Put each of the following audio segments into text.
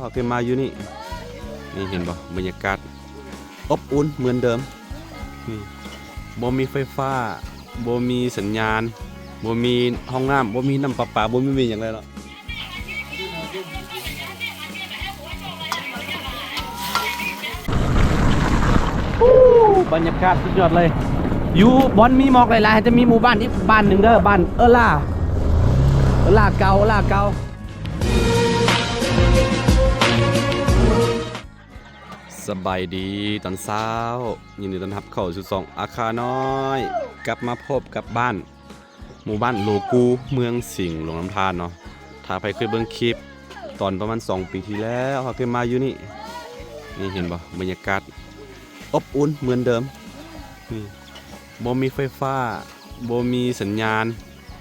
ເຮົາເຄີຍມາຢູ່ນີ້ ນີ້ເຫັນບໍ່? ບັນຍາກາດອົບອຸ່ນເໝືອນເດີມ. ນີ້ ບໍ່ມີໄຟຟ້າ ບໍ່ມີສັນຍານ ບໍ່ມີຫ້ອງນ້ຳ ບໍ່ມີນ້ຳປະປາ ບໍ່ມີຫຍັງເລີຍເນາະ. ບັນຍາກາດສຸດຍອດເລີຍ. ຢູ່ບ່ອນມີໝອກຫຼາຍໆ ຈະມີໝູ່ບ້ານອີກບ້ານໜຶ່ງເດີ ບ້ານເອີລາ ເອີລາເກົ່າ ເອີລາເກົ່າ. ສະບາຍດີຕອນເຊົ້າ ຍິນດີຕ້ອນຮັບເຂົ້າສູ່ຊ່ອງອາຄານ້ອຍ. ກັບມາພົບກັບບ້ານ ໝູ່ບ້ານໂລກູ ເມືອງສິງ ຫຼວງນ້ຳທາເນາະ. ຖ້າໃຜເຄີຍເບິ່ງຄລິບຕອນປະມານສອງປີທີ່ແລ້ວ ເຮົາເຄີຍມາຢູ່ນີ້ ນີ້ເຫັນບໍ່? ບັນຍາກາດອົບອຸ່ນເໝືອນເດີມ. ນີ້ ບໍ່ມີໄຟຟ້າ ບໍ່ມີສັນຍານ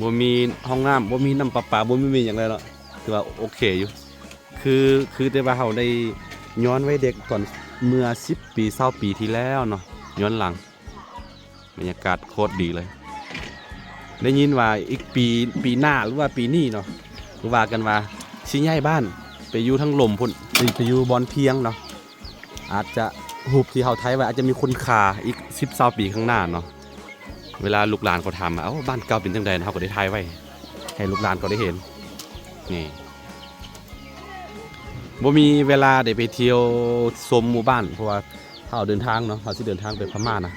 ບໍ່ມີຫ້ອງນ້ຳ ບໍ່ມີນ້ຳປະປາ ບໍ່ມີຫຍັງເລີຍເນາະ. ຖືວ່າໂອເຄຢູ່ ຄື ຄືແຕ່ວ່າເຮົາໄດ້ຍ້ອນໄວ້ເດັກຕອນເມື່ອສິບປີ ຊາວປີທີ່ແລ້ວເນາະ ຍ້ອນຫຼັງ. ບັນຍາກາດໂຄດດີເລີຍ. ໄດ້ຍິນວ່າອີກປີ ປີໜ້າ ຫຼືວ່າປີນີ້ເນາະ ຄືວ່າກັນວ່າຊິຍ້າຍບ້ານໄປຢູ່ທາງລົມພຸ້ນ ໄປຢູ່ບ່ອນພຽງເນາະ. ອາດຈະ ຮູບທີ່ເຮົາຖ່າຍໄວ້ອາດຈະມີຄຸນຄ່າອີກສິບ ຊາວປີຂ້າງໜ້າເນາະ. ເວລາລູກຫຼານເຂົາຖາມວ່າ ເອົ້າ ບ້ານເກົ່າເປັນຈັ່ງໃດ ເຮົາກໍໄດ້ຖ່າຍໄວ້ໃຫ້ລູກຫຼານເຂົາໄດ້ເຫັນ. ນີ້ ບໍ່ມີເວລາໄດ້ໄປທ່ຽວຊົມໝູ່ບ້ານ ເພາະວ່າ ຖ້າເຮົາເດີນທາງເນາະ ເຮົາຊິເດີນທາງໄປພະມ້ານະ.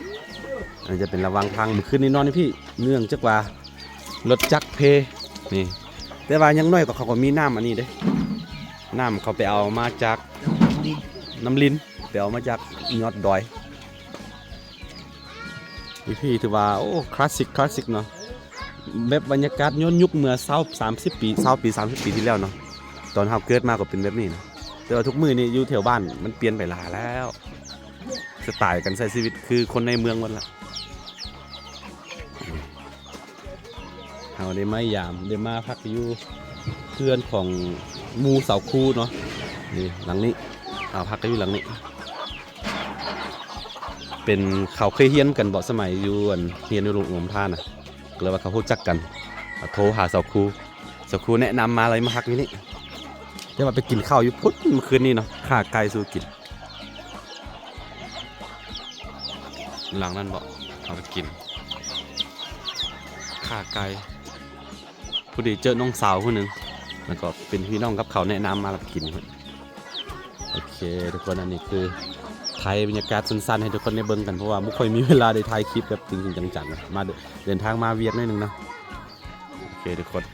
ອັນນີ້ຈະເປັນລະຫວ່າງທາງ ມື້ຄືນນີ້ນອນຢູ່ພີ້ ເນື່ອງຈາກວ່າລົດຈັກເພ. ນີ້ ແຕ່ວ່າຢ່າງໜ້ອຍກໍເຂົາກໍມີນ້ຳອັນນີ້ເດ້ ນ້ຳເຂົາໄປເອົາມາຈາກນ້ຳລິນ ໄປເອົາມາຈາກຍອດດອຍ. ຢູ່ພີ້ຖືວ່າ ໂອ້ ຄລາສສິກ ຄລາສສິກເນາະ. ແບບບັນຍາກາດຍ້ອນຍຸກເມື່ອຊາວ ສາມສິບປີ ຊາວປີ ສາມສິບປີທີ່ແລ້ວເນາະ ຕອນເຮົາເກີດມາກໍເປັນແບບນີ້ນະ. ແຕ່ວ່າທຸກມື້ນີ້ຢູ່ແຖວບ້ານມັນປ່ຽນໄປຫຼາຍແລ້ວ ສະໄຕການໃຊ້ຊີວິດຄືຄົນໃນເມືອງໝົດລະ. ເຮົາໄດ້ມາຢາມ ໄດ້ມາພັກຢູ່ເຮືອນຂອງໝູ່ສາວຄູເນາະ. ນີ້ ຫຼັງນີ້ ເຮົາພັກກັນຢູ່ຫຼັງນີ້ ເປັນ ເຂົາເຄີຍຮຽນກັນເບາະ ສະໄໝຢູ່ອັນ ຮຽນຢູ່ໂຮງຮຽນພານນະ ກໍເລີຍວ່າເຂົາຮູ້ຈັກກັນ ກໍໂທຫາສາວຄູ ສາວຄູແນະນຳມາ ເລີຍມາພັກຢູ່ນີ້. ແຕ່ວ່າໄປກິນເຂົ້າຢູ່ພຸ້ນມື້ຄືນນີ້ເນາະ ຂ້າໄກ່ສູ່ກິນ. ຫຼັງນັ້ນເບາະ ເຮົາໄປກິນຂ້າໄກ່ ພໍດີເຈີນ້ອງສາວຜູ້ໜຶ່ງ ແລ້ວກໍເປັນພີ່ນ້ອງກັບເຂົາແນະນຳມາ ແລ້ວໄປກິນ. ໂອເຄທຸກຄົນ ອັນນີ້ຄືຖ່າຍບັນຍາກາດສັ້ນໆໃຫ້ທຸກຄົນໄດ້ເບິ່ງກັນ ເພາະວ່າບໍ່ຄ່ອຍມີເວລາໄດ້ຖ່າຍຄລິບແບບຈິງໆຈັງໆນະ ມາເດີ ເດີນທາງມາວຽກໜ້ອຍໜຶ່ງເນາະ. ໂອເຄທຸກຄົນ.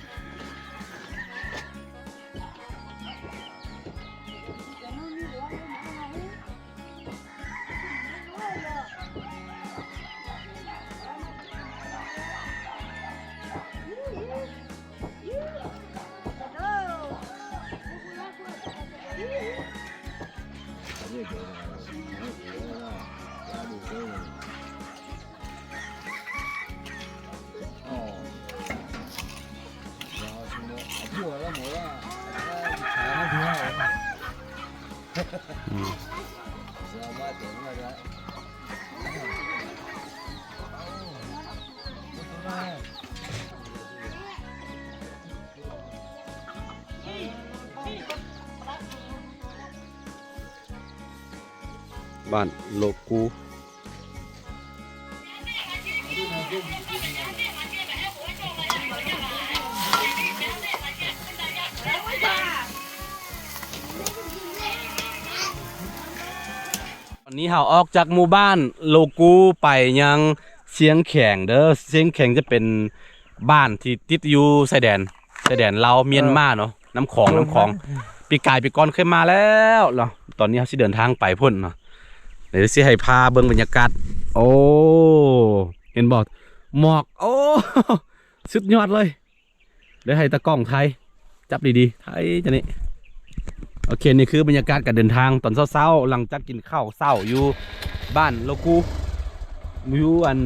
ບ້ານໂລກູ. ຕອນນີ້ເຮົາອອກຈາກໝູ່ບ້ານໂລກູໄປຍັງຊຽງແຂງເດີ. ຊຽງແຂງຈະເປັນບ້ານທີ່ຕິດຢູ່ຊາຍແດນ ຊາຍແດນລາວມຽນມາເນາະ. ນ້ຳຂອງ ນ້ຳຂອງ ປີກາຍປີກ່ອນເຄີຍມາແລ້ວເນາະ. ຕອນນີ້ເຮົາຊິເດີນທາງໄປພຸ້ນເນາະ. ດຽວຊິໃຫ້ພາເບິ່ງບັນຍາກາດ. ໂອ້ ເຫັນບໍ່ ໝອກ. ໂອ້ ສຸດຍອດເລີຍ. ດຽວໃຫ້ຕາກ້ອງຖ່າຍ ຈັບດີໆ ຖ່າຍຈັ່ງນີ້. ໂອເຄ ນີ້ຄືບັນຍາກາດການເດີນທາງຕອນເຊົ້າໆ ຫຼັງຈາກກິນເຂົ້າເຊົ້າຢູ່ບ້ານໂລກູ ຢູ່ອັນ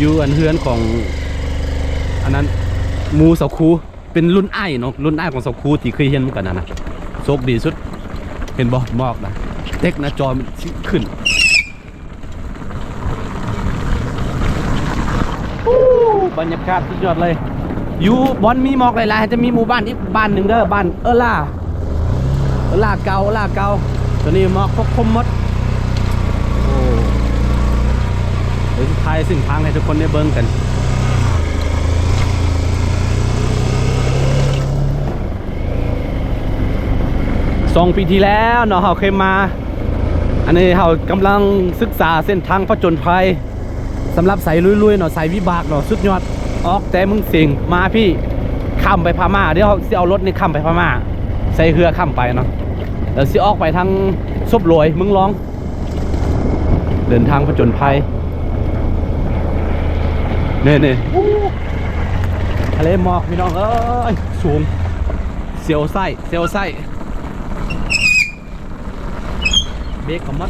ຢູ່ອັນເຮືອນຂອງອັນນັ້ນ ໝູ່ສາວຄູ ເປັນລຸ້ນອ້າຍເນາະ ລຸ້ນອ້າຍຂອງສາວຄູທີ່ເຄີຍຮຽນນຳກັນຫັ້ນນະ. ໂຊກດີສຸດ ເຫັນບໍ່ ໝອກນະ ເຕັກໜ້າຈໍມັນຊິຂຶ້ນ. ໂອ້ ບັນຍາກາດສຸດຍອດເລີຍ. ຢູ່ບ່ອນມີໝອກຫຼາຍໆ ຈະມີໝູ່ບ້ານອີກບ້ານໜຶ່ງເດີ ບ້ານເອີລາ ລາເກົ່າ ລາເກົ່າ ຕອນນີ້ໝອກປົກຄຸມໝົດ. ໂອ້ ດຽວຊິຖ່າຍເສັ້ນທາງໃຫ້ທຸກຄົນໄດ້ເບິ່ງກັນ. ສອງປີທີ່ແລ້ວເນາະ ເຮົາເຄີຍມາ. ອັນນີ້ເຮົາກຳລັງສຶກສາເສັ້ນທາງຜະຈົນໄພ ສຳລັບສາຍລຸຍໆເນາະ ສາຍວິບາກເນາະ ສຸດຍອດ. ອອກແຕ່ເມືອງສິງມາພີ້ ຂ້າມໄປພະມ້າ. ດຽວເຮົາຊິເອົາລົດນີ້ຂ້າມໄປພະມ້າ ໃຊ້ເຮືອຂ້າມໄປເນາະ ແລ້ວຊິອອກໄປທາງສົບໂລຍ ເມືອງລອງ. ເດີນທາງຜະຈົນໄພ ນີ້ໆ ທະເລໝອກ ພີ່ນ້ອງເອີຍ ສູງ ສຽວໄສ້ ສຽວໄສ້. ເບຣກກໍໝົດ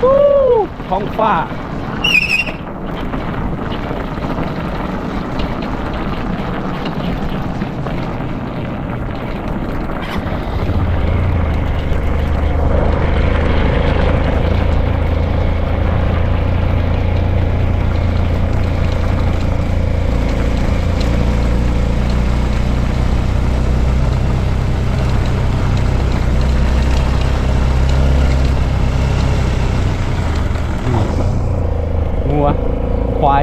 ທູ້ ທ້ອງຟ້າ. ງົວ ຄວາຍ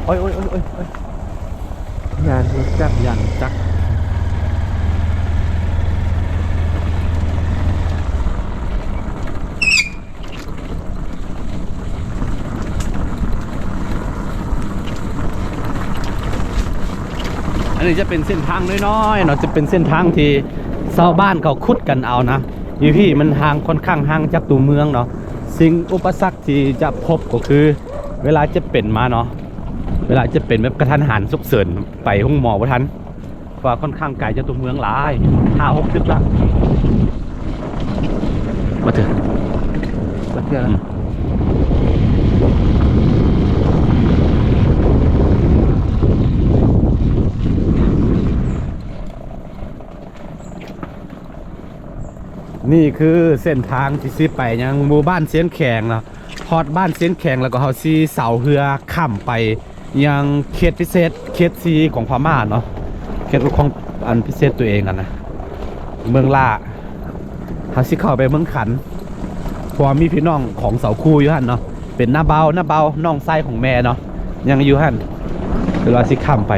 ໂອ້ຍ ໂອ້ຍ ໂອ້ຍ ໂອ້ຍ ໂອ້ຍ ຢ້ານລົດຈັກ ຢ້ານລົດຈັກ. ອັນນີ້ຈະເປັນເສັ້ນທາງນ້ອຍໆເນາະ ຈະເປັນເສັ້ນທາງທີ່ຊາວບ້ານເຂົາຂຸດກັນເອົານະ. ຢູ່ພີ້ມັນຫ່າງ ຄ່ອນຂ້າງຫ່າງຈາກຕົວເມືອງເນາະ. ສິ່ງອຸປະສັກທີ່ຈະພົບກໍຄື ເວລາເຈັບເປັນມາເນາະ ເວລາເຈັບເປັນແບບກະທັນຫັນ ສຸກເສີນ ໄປໂຮງໝໍບໍ່ທັນ ເພາະວ່າຄ່ອນຂ້າງໄກຈາກຕົວເມືອງຫຼາຍ ຫ້າຫົກສິບຫຼັກ. ມາເຖອະ ມາເຖອະ ອືມ. ນີ້ຄືເສັ້ນທາງທີ່ຊິໄປຍັງໝູ່ບ້ານຊຽນແຂງເນາະ. ຮອດບ້ານຊຽນແຂງແລ້ວກໍເຮົາຊິເຊົ່າເຮືອຂ້າມໄປຍັງເຂດພິເສດ ເຂດສີ່ຂອງພະມ້າເນາະ ເຂດປົກຄອງອັນພິເສດຕົວເອງຫັ້ນນະ ເມືອງລ້າ. ເຮົາຊິເຂົ້າໄປເມືອງຂັນ ເພາະວ່າມີພີ່ນ້ອງຂອງເສົາຄູ່ຢູ່ຫັ້ນເນາະ ເປັນນ້າບ່າວ ນ້າບ່າວ ນ້ອງຊາຍຂອງແມ່ເນາະ ຍັງຢູ່ຫັ້ນ ເພິ່ນວ່າຊິຂ້າມໄປ.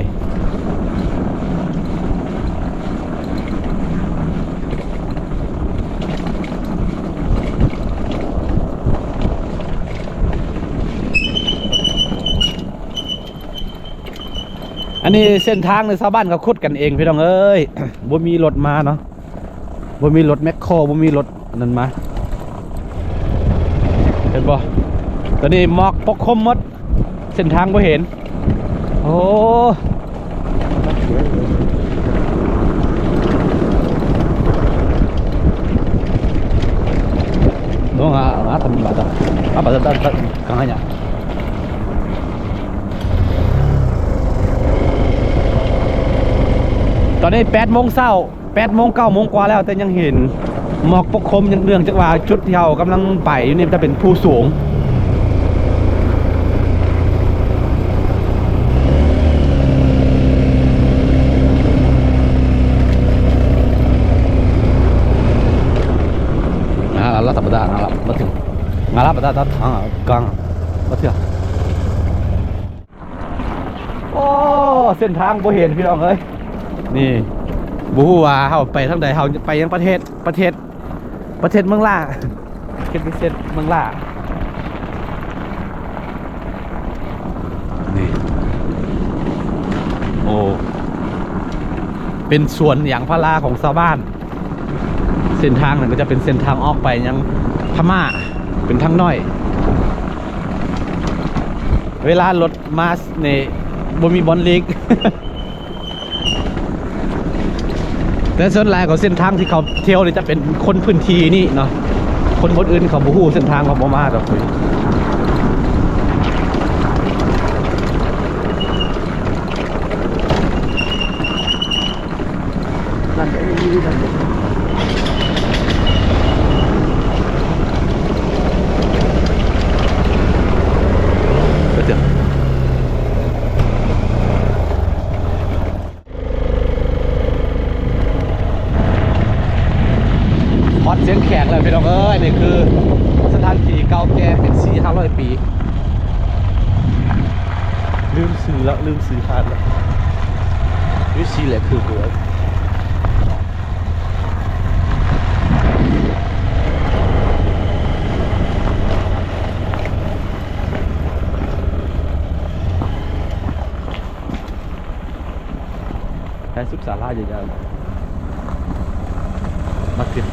ອັນນີ້ເສັ້ນທາງນີ້ຊາວບ້ານເຂົາຂຸດກັນເອງ ພີ່ນ້ອງເອີຍ ບໍ່ມີລົດມາເນາະ ບໍ່ມີລົດແມັກໂຄ ບໍ່ມີລົດນັ້ນມາ ເຫັນບໍ່? ຕອນນີ້ໝອກປົກຄຸມໝົດ ເສັ້ນທາງບໍ່ເຫັນ. ໂອ້ No, nga, nga tambata. Apa da, da, da, kanganya. ຕອນນີ້ແປດໂມງເຊົ້າ ແປດໂມງ ເກົ້າໂມງກວ່າແລ້ວ ແຕ່ຍັງເຫັນໝອກປົກຄຸມ ເນື່ອງຈາກວ່າຈຸດທີ່ເຮົາກຳລັງໄປຢູ່ນີ້ຈະເປັນພູສູງ. ອ່າ ລາວສັບປະດາ ລາວມາເຖິງ ງາລາປະດາ ທາງກາງ ມາເຖືອ. ໂອ້ ເສັ້ນທາງບໍ່ເຫັນ ພີ່ນ້ອງເອີຍ ນີ້ ບໍ່ຮູ້ວ່າເຮົາໄປທາງໃດ ເຮົາໄປຍັງປະເທດ ປະເທດ ປະເທດເມືອງລ້າ ເຂດພິເສດເມືອງລ້າ ນີ້ ໂອ້ ເປັນສວນຢາງພາລາຂອງຊາວບ້ານ. ເສັ້ນທາງນັ້ນກໍຈະເປັນເສັ້ນທາງອອກໄປຍັງພະມ້າ ເປັນທາງນ້ອຍ. ເວລາລົດມານີ້ບໍ່ມີບ່ອນຫຼີກ ແຕ່ສ່ວນຫຼາຍຂອງເສັ້ນທາງທີ່ເຂົາທ່ຽວນີ້ຈະເປັນຄົນພື້ນທີ່ນີ້ເນາະ ຄົນບ່ອນອື່ນເຂົາບໍ່ຮູ້ເສັ້ນທາງ ເຂົາບໍ່ມາດອກ. ກແລ້ວພີ່ນ້ອງເອີຍ ນີ້ຄືສະຖານທີ່ເກົ່າແກ່ເປັນສີ່ຫ້າຮ້ອຍປີ ລືມຊື່ແລ້ວ ລືມຊື່ຮ້ານແລ້ວ ວິຊີແຫຼະຄືຫົວ ໃຫ້ສຸກສາລາຍາວໆ ມາຂຶ້ນ